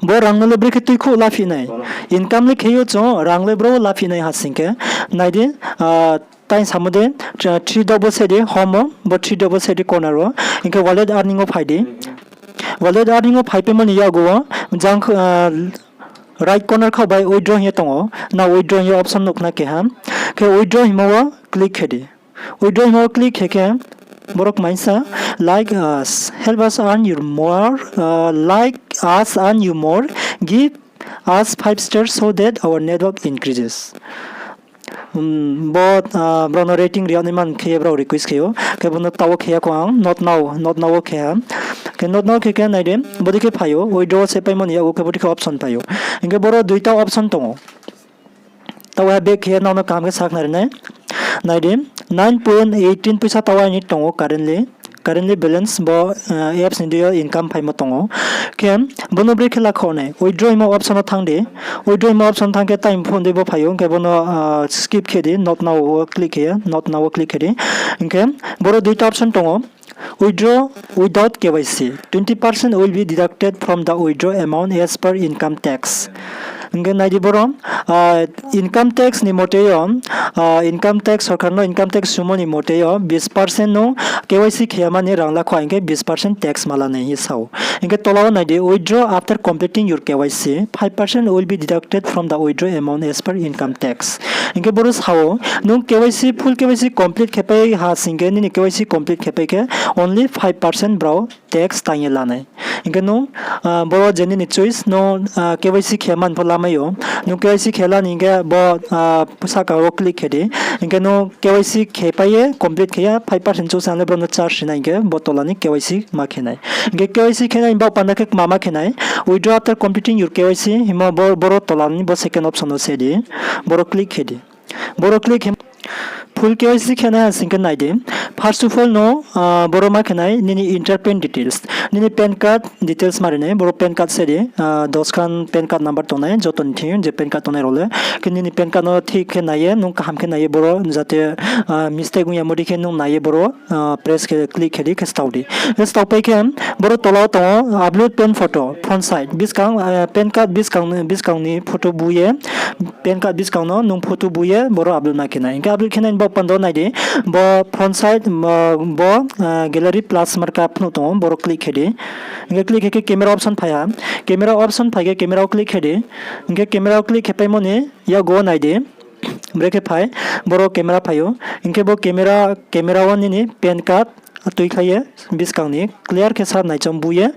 bo rang no le brekhe tuikhouh laphi nai. Income le khe ou chung, rang le boro laphi nai ha sing khe. Nai di, ah, tai samo de, three dot bo se di, home wo, bo three dot bo se di corner wo. Hing khe wallet earning wo phai di. Wallet earning wo phaipaimo ni yakgu wo, jang, ah, right corner khaoh bai withdraw hing ye tong ou. Nrao withdraw hing ye option nuh khna keha. Khe withdraw hingmo wo click khe di. Withdraw hingmo wo click khe khe, borok maisa, like us, help us earn you more, uh, like us earn you more, give us five stars so that our network increases. Bo, ah, brao no rating ri yag nai man khe ye brao request khe ou. Khe bo no taoh wo khe ya kho ang, not now, not now wo khe ha. Khe not now khe khe nai di, bodei khe phai ou, withdraw se paimo ni yakgu khe bodei khe option phai ou. Hing khe boro duita option tong ou. Taoh wo back khe ye nrao no kaham khe sakhnari nai. Nai di, nine point eighteen poisa taoh wo aini tong ou currently. Currently balance bo, ah, apps ni deing yo income phaimo tong ou. Khe bo no brekhe lakho nai. Withdraw hingmo option wo thanng di. Withdraw hingmo option thanng khe time phone dei bo phai ou. Hing khe bo no, ah, skip khe di. Not now wo click khe ye. Not now wo click khe di. Hing khe boro duita option tong ou. Withdraw without K Y C, twenty percent will be deducted from the withdraw amount as per income tax. Hing khe nai di boro, ah, income tax ni mote yo, ah, income tax, sorkar no income tax sumo ni mote yo, bis percent no K Y C khe ya mani rang lakho hing khe bis percent tax ma la nai hing ye sa ou. Hing khe tola wo nai di, withdraw after completing your K Y C, five percent will be deducted from the withdraw amount as per income tax. Hing khe boro sa ou, nung K Y C, full K Y C complete khe pai ha sing khe, nini K Y C complete khe pai khe, only five percent brao tax tang ye la nai. Hing khe nung, ah, boro je nini choice, nung, ah, K Y C khe man pho la mai ou. Nung K Y C khe la ni hing khe bo, ah, sahka wo click khe di. Hing khe nung K Y C khe pai ye complete khe ya, five percent chouh sa le bro no charge ri nai hing khe bo tola ni K Y C ma khe nai. Hing khe K Y C khe nai baoh panda khe kma ma khe nai. Withdraw after completing your K Y C himo bo, boro tola ni bo second option no se di. Boro click khe di. Boro click khe full K Y C khe nai ha sing khe nai di. First of all no, ah, boro ma khe nai nini enter PAN details. Nini PAN card details ma ri nai, boro PAN card se di, ah, dos khan PAN card number tong nai, joto ni thing je PAN card tong nai rao le. Khe nini PAN card no thik khe nai ye, nung kaham khe nai ye boro, jate, ah, mistake ong ya mo di khe nung nai ye boro, ah, press khe click khe di khe stao di. Khe stao pai khe, boro tola wo tong ou upload PAN photo, front side, buskang, ah, PAN card buskang, buskang ni photo bu ye, PAN card buskang no nung photo bu ye boro upload ma khe nai. Hing khe upload khe nai ni baoh panda wo nai di, bo front side, ah, bo, ah, gallery plus marka phnuh tong ou, boro click khe di. Hing khe click khe khe camera option phai ha. Camera option phai khe camera wo click khe di. Hing khe camera wo click khe paimo ni yakgu wo nai di. Brekhe phai, boro camera phai ou. Hing khe bo camera, camera wo nini PAN card tuikhlai ye buskang ni clear khe sar naichom bu ye,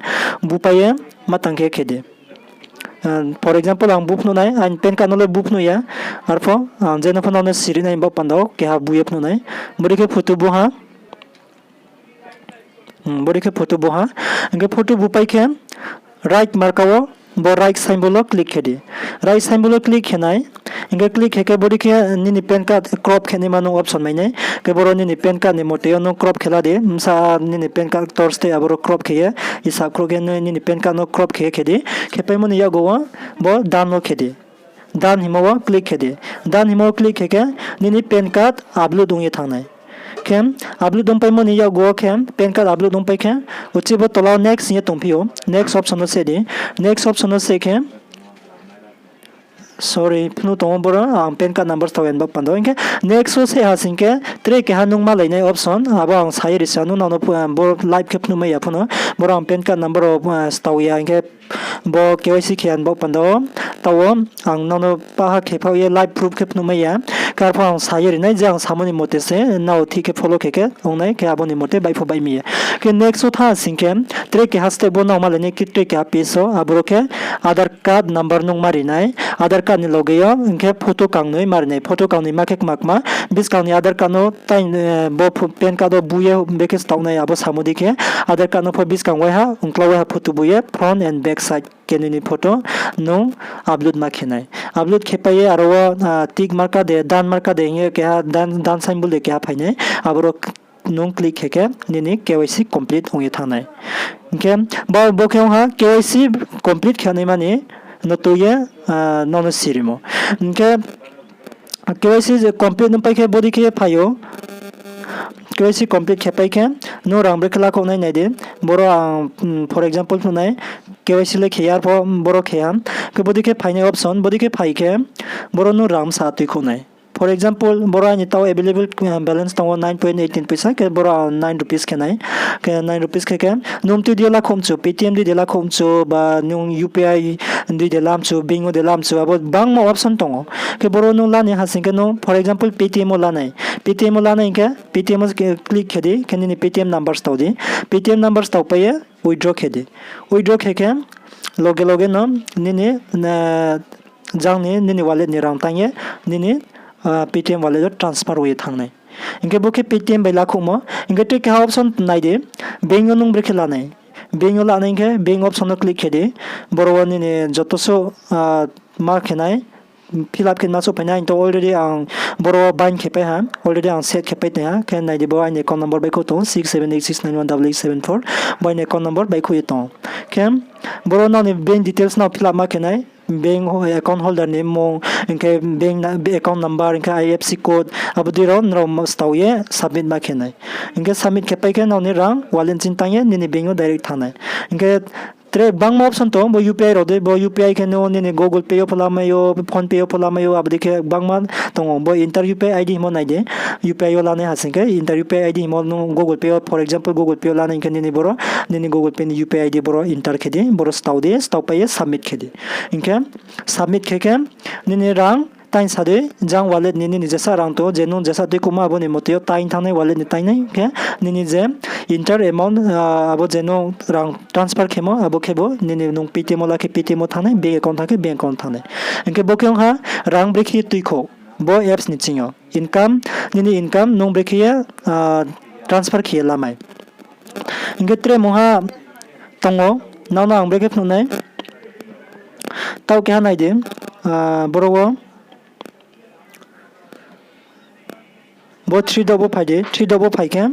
bu pai ye, ma tang khe khe di. Ah, for example, ang bu phnuh nai, aini PAN card no le bu phnuh ya. Arpho, ang je no pho nao no siri nai baoh panda wo keha bu ye phnuh nai. Bodi khe photo bu ha. Hmm, bodi khe photo bu ha. Hing khe photo bu pai khe right marka wo, bo right symbol wo click khe di. Right symbol wo click khe nai. Hing khe click khe khe bodi khe nini PAN card crop khe naima nung option mai nai. Khe boro nini PAN card ni mote yo nung crop khe la di. Bsa nini PAN card ktor steh aboro crop khe ye, isab khrouh khe nini PAN card no crop khe ye khe di. Khe paimo ni yakgu wo bo done wo khe di. Done himo wo click khe di. Done himo wo click khe khe nini PAN card upload ong ye thanng nai. Khe upload ong paimo ni yakgu wo khe PAN card upload ong pai khe, uchih bo tola wo next hing ye tongphi ou. Next option no se di. Next option no se khe, sorry, phnuh tong ou boro, ang PAN card number stao ya ni baoh panda wo. Hing khe next wo se ha sing khe tre keha nung malai nai option, abo ang sa ye ri sa nung nao no phu-, bo live khe phnuh mai ya pho no. Boro ang PAN card number wo, ah, stao ya hing khe bo K Y C khe ya ni baoh panda wo, taoh wo ang nao no paha khe phaoh ye live proof khe phnuh mai ya. Khe arpho ang sa ye ri nai je ang samo ni mote se nao thik khe follow khe khe ong nai, khe abo ni mote baihphuh baih mi ya. Khe next wo thanng sing khe tre keha step wo nao malai nai khe tre keha page wo, aboro khe Aadhaar card number nung ma ri nai, Aadhaar card ni loge yo hing khe photo kangnoi ma ri nai, photo kangnoi ma khe kma kma, buskang ni Aadhaar card no tai, eh, bo pho-, PAN card wo bu ye bekhe staoh nai abo samo di khe, Aadhaar card no pho buskang waiha, ongklau waiha photo bu ye front and back side khe nini photo nung upload ma khe nai. Upload khe pai ye aro wo, ah, tick marka de, done marka de hing ye keha done, done symbol de keha phai nai. Aboro nung click khe khe nini K Y C complete ong ye thanng nai. Hing khe bo, bo khe ong ha K Y C complete khe naima ni no tui ye, ah, nao no sirimo. Hing khe K Y C je complete nung pai khe bodi khe phai ou. K Y C complete khe pai khe nung rang brekhe lakhouh nai nai di. Boro ang, mm, for example phnuh nai, K Y C le khe ya arpho boro khe ha. Khe bodi khe phainai option, bodi khe phai khe boro nung rang bsa tuikhouh nai. For example, boro aini taoh available, eh, balance tong ou nine point eighteen paisa, khe boro ang nine rupees khe nai. Khe nine rupees khe khe, nung tui di lakhouh mchu, Paytm di de lakhouh mchu, ba nung U P I di de lam chu, bank wo de lam chu, abo bangma option tong ou. Khe boro nung la ni ha sing khe nung, for example, Paytm wo la nai. Paytm wo la nai hing khe, Paytm wo click khe di, khe nini Paytm number stao di. Paytm number stao pai ye, withdraw khe di. Withdraw khe khe, loge loge no, nini, na, jang ni, nini wallet ni rang tang ye, nini, ah, Paytm wallet wo transfer ong ye thanng nai. Hing khe bo khe Paytm bai lakhouhmo, hing khe tei keha option nai di, bank wo nung brekhe la nai. Bank wo la nai hing khe, bank option no click khe di, boro wo nini joto suh, ah, ma khe nai, fill up khe ma souhphai nai, ang to already ang boro wo bind khe pai ha, already ang set khe pai tong ha, khe nai di bo aini account number baihkhouh tong ou, six seven eight six nine one double eight seven four, bo aini account number baihkhouh ye tong ou. Khe boro nrao ni bank details no fill up ma khe nai, bank ho-, account holder ni mmung, hing khe bank na-, account number, hing khe I F S C code, abo dei rao nrao ma-, stao ye submit ma khe nai. Hing khe submit khe pai khe nrao ni rang wallet ching tang ye nini bank wo direct thanng nai. Hing khe tre bangma option tong ou, bo U P I rao de, bo U P I khe nung nini Google Pay yo pho lamai ou, PhonePe yo pho lamai ou, abo dei khe bangma tong ou. Bo enter U P I I D himo nai di, U P I yo lanai ha sing khe enter U P I I D himo nung Google Pay yo, for example, Google Pay yo lanai hing khe nini boro, nini Google Pay ni U P I I D boro enter khe di, boro stao di, stao pai ye submit khe di. Hing khe submit khe khe nini rang Taing sa dei, jang wallet ni nini jesa rang tong ou, je nung jesa tuikuhmo abo ni motoi yo taing thanng nai, wallet ni taing nai, khe nini je enter amount, abo je nung rang transfer khemo, abo khebu nini nung Paytm wo la khe Paytm wo thanng nai, bank account thanng khe bank account thanng nai. Hing khe bo khe ong ha rang brekhe ye tuikhouh, bo apps ni ching yo income, nini income nung brekhe ye transfer khe ye lamai. Hing khe tre mungha tong ou, nang no ang brekhe phnuh nai. Taoh keha nai di, boro wo bo three dot bo phai di, three dot bo phai khe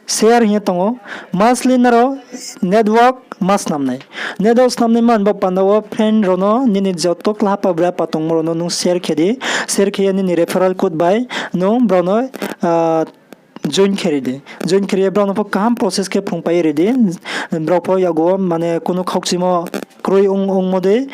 share hing ye tong ou. Monthly nrao network ma snam nai. Network snam nai man bo panda wo friend rao no, nini joto klahapa brapa tongmo rao no nung share khe di. Share khe ye nini referral code bai nung brao no join khe ri di. Join khe ri ye brao no pho kaham process khe phrungpai ye ri di. Brao pho yakgu wo mane kunu khaukchimo kroi ong, ongmo dei,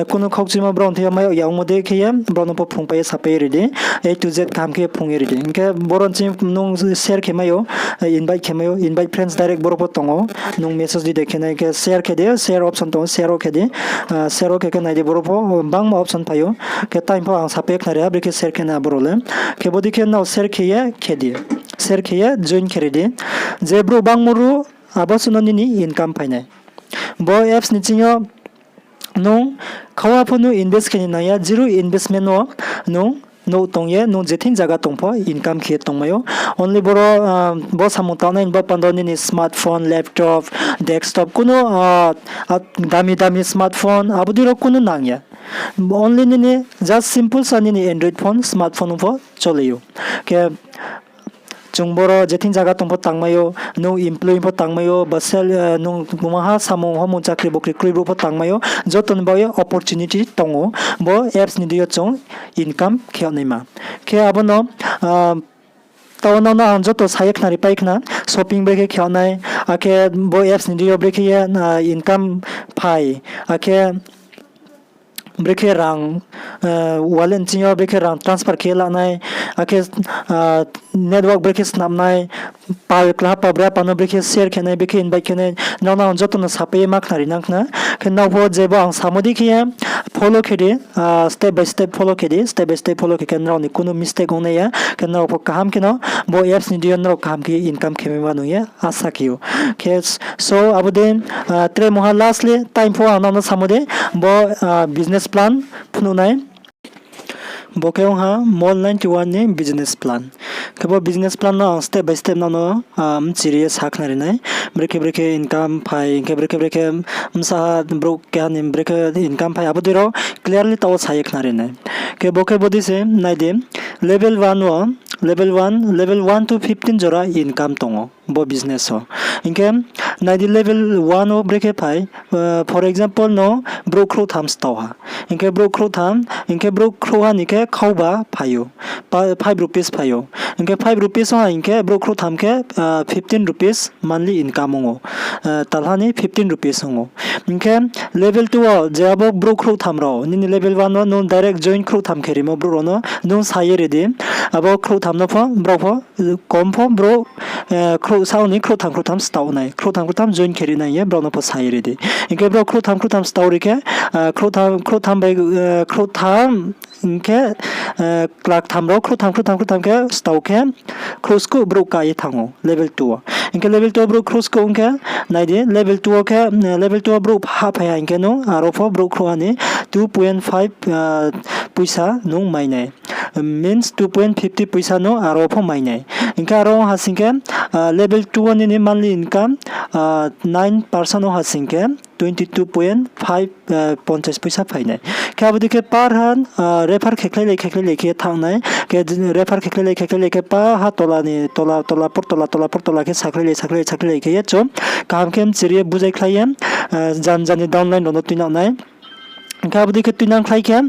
kunu khaukchimo brao ni thing yo mai yag ya ongmo dei khe ye brao no pho phrungpai ye sapai ye ri di. A to Z kaham khe phrung ye ri di. Hing khe boro ni ching nung share khe mai ou, invite khe mai ou, invite friends direct boro pho tong ou. Nung message di de khe nai khe share khe di, share option tong ou, share wo khe di. Share wo khe khe nai di boro pho bangma option phai ou. Khe time pho ang sapai ye khnari ha, brekhe share khe nai abo rao le. Khe bo dei khe nrao share khe ye khe di. Share khe ye join khe ri di. Je brouh bangmo ruh, abo suh no nini income phai nai. Bo apps ni ching yo nung khauha pho nung invest khe ni nang ya, zero investment wo nung nouh tong ye nung je thing zaga tong pho income khe ye tongmai ou. Only boro, bo samung tangnai ni bo panda nini smartphone, laptop, desktop, kunu dami dami smartphone abo dei rao kunu nang ya. Only nini just simple sa nini Android phone, smartphone ong pho cholei ou. Khe chung boro je thing zaga tong pho tangmai ou, nung employee pho tangmai ou, ba sel, nung maha samung homung chakri bokri kroi brouh pho tangmai ou, joto ni baoh ye opportunity tong ou, bo apps ni deing yo chung income khe yag naima. Khe abo no, taoh nang no ang joto sa ye khnari pai khna, shopping brekhe khe yag nai, akhe bo apps ni deing yo brekhe ye income phai, akhe brekhe rang, wallet ni ching yo brekhe rang transfer khe la nai, akhe network brekhe snam nai, pal klahapa brapa no brekhe share khe nai, brekhe invite khe nai, nang no ang joto no sapai ye ma khnari nang khna. Khe nrao pho je bo ang samo dei khe ye follow khe di, step by step follow khe di, step by step follow khe khe nrao ni kunu mistake ong nai ya, khe nrao pho kaham khe no bo apps ni deing yo nrao kaham khe ye income khe mai ma nung ye asa khe ou. Khe so abo dei, tre mungha lastly time pho ang nang no samo dei, bo business plan phnuh nai. Bo khe ong ha Mall ninety one ni business plan. Khe bo business plan no ang step by step nang no mchiri ye sa khnari nai. Brekhe brekhe income phai, hing khe brekhe brekhe bsa ha brouh keha ni brekhe income phai, abo dei rao clearly taoh wo sa ye khnari nai. Khe bo khe bo dei se nai di, level one wo, level one, level one to fifteen jora income tong ou bo business wo. Hing khe nai di level one wo brekhe phai, for example no brouh khrouhtham stao ha. Hing khe brouh khrouhtham, hing khe brouh khrouhha ni khe khauba phai ou, five rupees phai ou. Hing khe five rupees ong ha hing khe brouh khrouhtham khe fifteen rupees monthly income ong ou. Talha ni fifteen rupees ong ou. Hing khe level two wo je abo brouh khrouhtham rao, nini level one wo nung direct join khrouhtham khe rimo brouh rao no nung sa ye ri di. Abo khrouhtham no pho, brao pho, kom pho brouh, khrouhsa ni khrouhtham khrouhtham stao nai, khrouhtham khrouhtham join khe ri nai ye brao no pho sa ye ri di. Hing khe brao khrouhtham khrouhtham stao ri khe, khrouhtham, khrouhtham bai, khrouhtham, hing khe, klaktham rao khrouhtham khrouhtham khrouhtham khe stao khe, khrouhskuh brouh ka ye thanng ou level two wo. Hing khe level two wo brouh khrouhskuh ong khe, nai di, level two wo khe, level two wo brouh hahphai ha hing khe nung aro pho brouh khrouhha ni two point five poisa nung mai nai. Means two point fifty poisa no aro pho mai nai. Hing khe aro ong ha sing khe, level two wo nini monthly income nine percent ong ha sing khe twenty two point five, ponchas poisa phai nai. Khe abo dei khe par ha, refer khekhlailai khekhlailai khe thanng nai. Khe refer khekhlailai khekhlailai khe par ha tola ni, tola, tola, por tola, tola, por tola khe sakhlailai, sakhlailai, sakhlailai khe ye chung kaham khe mchiri ye buzaikhlai ye, jan jan ni downline rao no tuinang nai. Hing khe abo dei khe tuinangkhlai khe,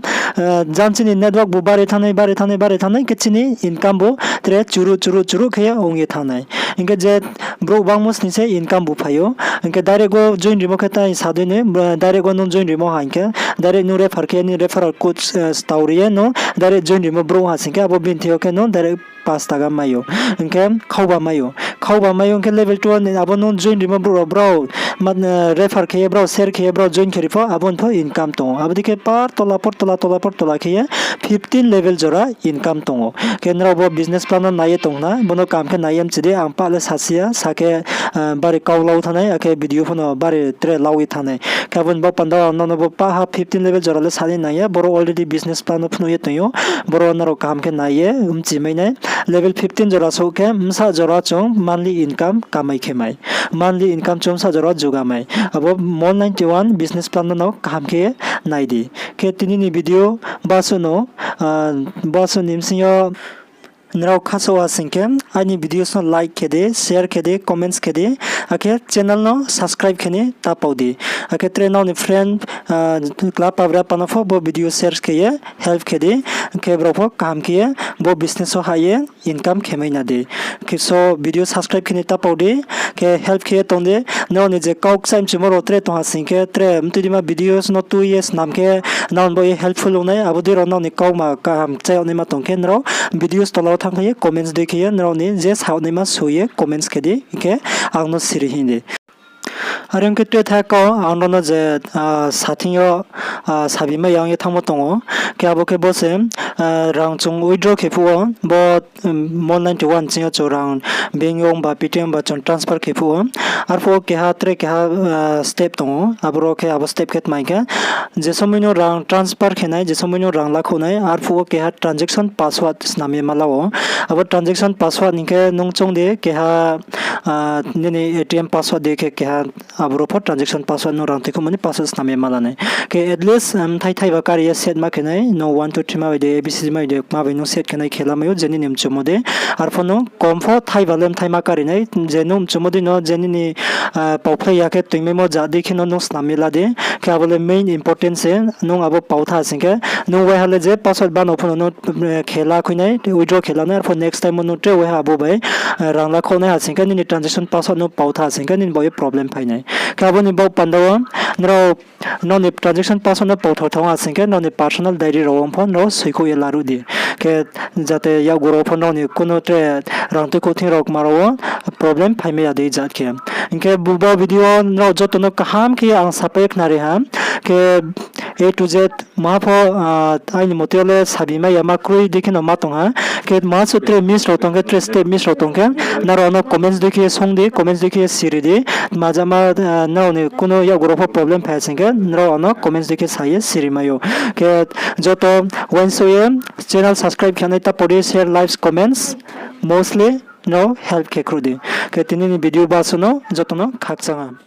jan chini network bu bari thanngnai, bari thanngnai, bari thanngnai khe chini income bu tre churuh, churuh, churuh khe ye ong ye thanng nai. Hing khe je brouh bangmo sning se income bu phai ou. Hing khe direct wo join rimo khe tai sa dei ni, direct wo nung join rimo ha hing khe, direct nung refer khe nini referral code stao ri ye nung direct join rimo brouh ha sing khe abo bini thing yo khe nung direct পাঁচ টাকা mai ou. Hing khe khauba mai ou. Khauba mai ou hing khe level two ni abo nung join rimo brouh rao brao refer khe ye brao share khe ye brao join khe ri pho, abo ni pho income tong ou. Abo dei khe par tola por tola tola por tola khe ye fifteen level jora income tong ou. Khe nrao bo business plan no nai ye tong na, bo no kaham khe nai ye mchi di, ang pah le sasi ya, sa khe bari kau lau thanng nai, akhe video pho no bari tre lau ye thanng nai. Khe abo ni baoh panda wo ang nrao no bo pah ha fifteen level jora le sa nai nang ya, boro already business plan no phnuh ye tong ou, boro nrao kaham khe nai ye mchi mai nai. Level fifteen jora souh khe bsa jora chung monthly income kamai khe mai. Monthly income chung bsa jora juga mai. Abo Mon ninety one business plan no kaham khe nai di. Khe tini ni video basuh no, basuh ni bsing yo nrao khasouh ha sing khe aini videos no like khe di, share khe di, comments khe di, akhe channel no subscribe khe ni ta pau di. Akhe tre nrao ni friend, kla pabra pa no pho bo video share khe ye help khe di. Khe brao pho kaham khe ye bo business wo hah ye income khe mai na di. Khe so video subscribe khe ni ta pau di, khe help khe ye tong di. Nrao ni je kau kchai mchumo rao tre tong ha sing khe tre mtui dima videos no tui ye snam khe nrao ni baoh ye helpful ong nai. Abo dei rao nrao ni kauma kaham kchai yag naima tong khe nrao videos tola wo thanng khe ye comments dei khe ye nrao ni je sa yag naima soi ye comments khe di, hing khe ang no siri hing di. Are ong khe tre tha kau ang nrao no je sathing yo sabi mai ya ong ye thanngmo tong ou. Khe abo khe bo se, rang chung withdraw khe phuh wo, bo Mon ninety one ching yo chung rang bank yo ongba Paytm ba chung transfer khe phuh wo. Arphuh wo keha tre keha step tong ou, aboro khe abo step khe tma hing khe, je somoi no rang transfer khe nai, je somoi no rang lakhouh nai, arphuh wo keha transaction password snam ye ma la ou. Abo transaction password hing khe nung choung di keha nini A T M password dei khe keha, aboro pho transaction password nung rang tuikhouhmo ni password snam ye ma la nai. Khe at least mthai thaiba kari ye set ma khe nai, nung one two three ma bai de, A B C D ma bai de, kma bai nung set khe nai khe lamai ou je nini mchumo dei. Arphuh nung kom pho thaiba le mthai ma kari nai, je nung mchumo dei no je nini pauphlai ya khe toingmaimo ja dei khe no nung snam ye la di. Khe abo le main important se, nung abo pau tha sing khe, nung waiha le je password bano pho no nung khe la khui nai, withdraw khe la nai, arphuh next time wo nung tre waiha abo bai rang lakhouh nai ha sing khe nini transaction password no pau tha sing khe nini baoh ye problem phai nai. Khe abo ni baoh panda wo nrao nrao ni transaction password no pau thao thao ha sing khe nrao ni personal diary rao wo pho nrao soikhouh ye laruh di. Khe jate yakgu rao pho nrao ni kuno tre rang tuikhouh thing rao kma rao wo problem phai mai ya dei jat khe. Hing khe bo video wo nrao joto no kaham khe ye ang sapai ye khnari ha. Khe A to Z maha pho aini moteo le sabi mai ya ma kroi dei khe no ma tong ha. Khe maha suh tre miss rao tong khe, tre step miss rao tong khe, nrao ano comments dei khe ye song di, comments dei khe ye siri di. Tma jama nrao ni kuno yakgu rao pho problem phai ha sing khe nrao ano comments dei khe sa ye siri mai ou. Khe joto uaingsouh ye channel subscribe khe nai ta pau di, share, likes, comments, mostly nrao help khe khruh di. Khe tini ni video basuh no joto no khakchang ha.